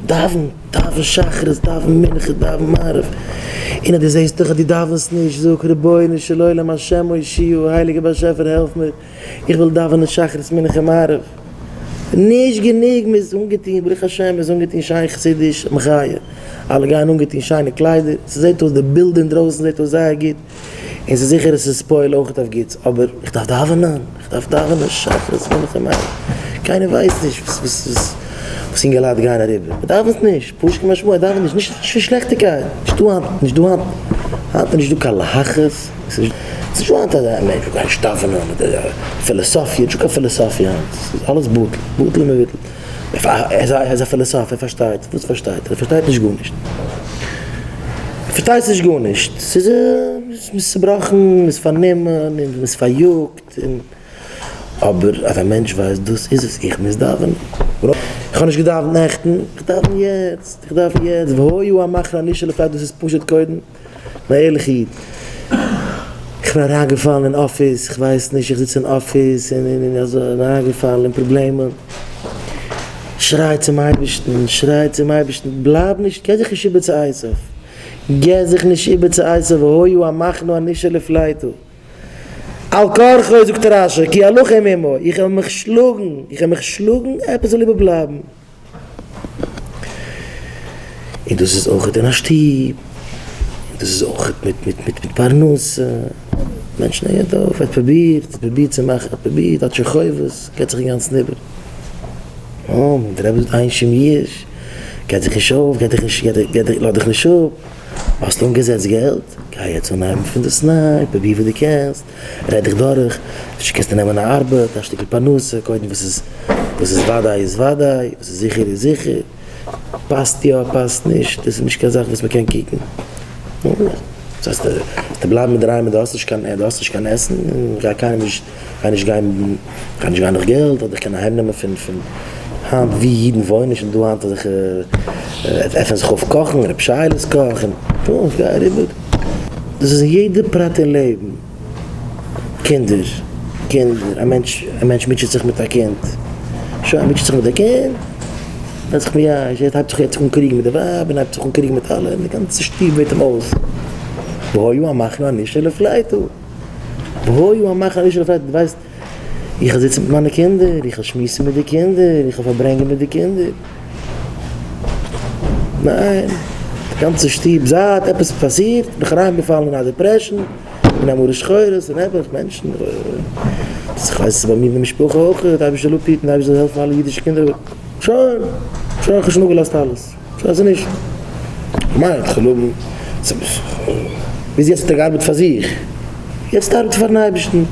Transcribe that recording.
דאווען, דאווען שחרית, דאווען מנחה, דאווען מעריב, און אז דו זעסט דאך אז דו דאווענסט נישט, זאג, רבונו של עולם השם הושיעה, הייליגער באשעפער העלף מיר, איך וויל דאווענען שחרית מנחה מעריב. נישט גענוג מען איז אנגעטון, ברוך השם מען איז אנגעטון שיין חסידיש, מחיה, אלע גייען אנגעטון שיינע קליידער, ס'זעט אויס די בילד אינדרויסן זעט אויס זייער גוט, און ס'איז זיכער עס איז פועל אויכעט אויף גוטס, אבער איך דארף דאווענען, איך דארף דאווענען שחרית מנחה מעריב, קיינער ווייסט נישט וואס וואס וואס אינגעלייט גייען אריבער, מען דאווענט נישט, פשוט כמשמעו, ער דאווענט נישט, נישט פון שלעכטיגקייט, נישטא היינט, נישטא היינט, היינט איז נישטא קיין להכעיס, ס'איז נישטא היינט אז א מענטש גייט נישט דאווענען, פילאסאפיע, נישטא קיין פילאסאפיע היינט, ס'איז אלעס בטל, בטל ומבוטל. ער איז א פילאסאף, ער פארשטייט, וואס פארשטייט ער? ער פארשטייט נישט גארנישט. ער פארשטייט נישט גארנישט. ס'איז מ'איז צובראכן, מ'איז פארנומען, און מ'איז פאריאגט, און אבער אז א מענטש ווייסט דאס איז עס, איך מוז דאווענען. איך האב נישט געדאווענט נעכטן, איך דאווען יעצט, איך דאווען יעצט, והיה המחנה הנשאר לפליטה, דאס איז פשוט קודם. מיין ערליכע איד, איך בין אריינגעפאלן אין אפיס, איך ווייס נישט, איך זיץ אין אפיס און און אזוי, איך בין אריינגעפאלן אין פראבלעמען, שריי צום אייבערשטן, שריי צום אייבערשטן, בלייב נישט, געב זיך נישט איבער צו עשיו, געב זיך נישט איבער צו עשיו, והיה המחנה הנשאר לפליטה, על כרחו זאגט רשי, כי אלחם עמו, איך וועל מיך שלאגן, איך וועל מיך שלאגן עפעס זאל איבערבלייבן. און דאס איז אויך אין א שטוב, און דאס איז אויך מיט מיט מיט מיט פרנסה, מענטשן הערט אויף, ער האט פרובירט, פרובירט צו מאכן, ער האט פרובירט, האט שוין חובות, געבט זיך אינגאנצן איבער, אה, דער רבי זאגט אין שום יאוש, געב זיך נישט אויף, געב דיך נישט, לאז דיך נישט אפ, האסט אנגעזעצט געלט, גיי יעצט אנהייבן פון דאס ניי, פרוביר וואס דו קענסט. רעד דיך דורך, אפשר קענסטו נעמען א ארבעט, א שטיקל פרנסה, קודם וואס איז וואס איז וודאי איז וודאי, וואס איז זיכער איז זיכער, פאסט יא פאסט נישט, דאס איז נישט קיין זאך וואס מען קען קוקן. דאס הייסט וועסטו בלייבן אינדערהיים און דו האסט נישט קיין דו האסט נישט קיין עסן, און גיי קיינעם נישט גיי נישט גיין גיי נישט גיין נאך געלט אדער קען אהיים נעמען פון פון היינט ווי אידן וואוינען שוין דא היינט אזעלכע עפענען זיך אויף קאכן, רב שייעלעס קאך און פוף גיי אריבער. דאס איז אין יעדע פרט אין לעבן. קינדער, קינדער, א מענטש, א מענטש מוטשעט זיך מיט א קינד, שוין ער מוטשעט זיך מיט די קינד, ווערט זיך מייאש, ער הייבט זיך יעצט אן קריגן מיט די ווייב, און הייבט זיך אן קריגן מיט אלע, און די גאנצע שטוב ווערט אים אויס. והיה המחנה הנשאר לפליטה. והיה המחנה הנשאר לפליטה, דו ווייסט, איך וועל זיצן מיט מיינע קינדער, איך וועל שמועסן מיט די קינדער, איך וועל פארברענגען מיט די קינדער. ניין, די גאנצע שטוב, זייט עפעס איז פאסירט, בין איך אריינגעפאלן אין א depression, אין א מרה שחורות, און נעבעך, מענטשן, איך ווייס עס איז ביי מיר אין די משפחה אויך, די אייבערשטער זאל אפהיטן, די אייבערשטער זאל העלפן אלע אידישע קינדער, שוין, שוין, איך האב שוין אפגעלאזט אלעס. ס'איז נישט מיינט כ'האב ביז יעצט האט ער געארבעט פאר זיך, יעצט ארבעט ער פארן אייבערשטן.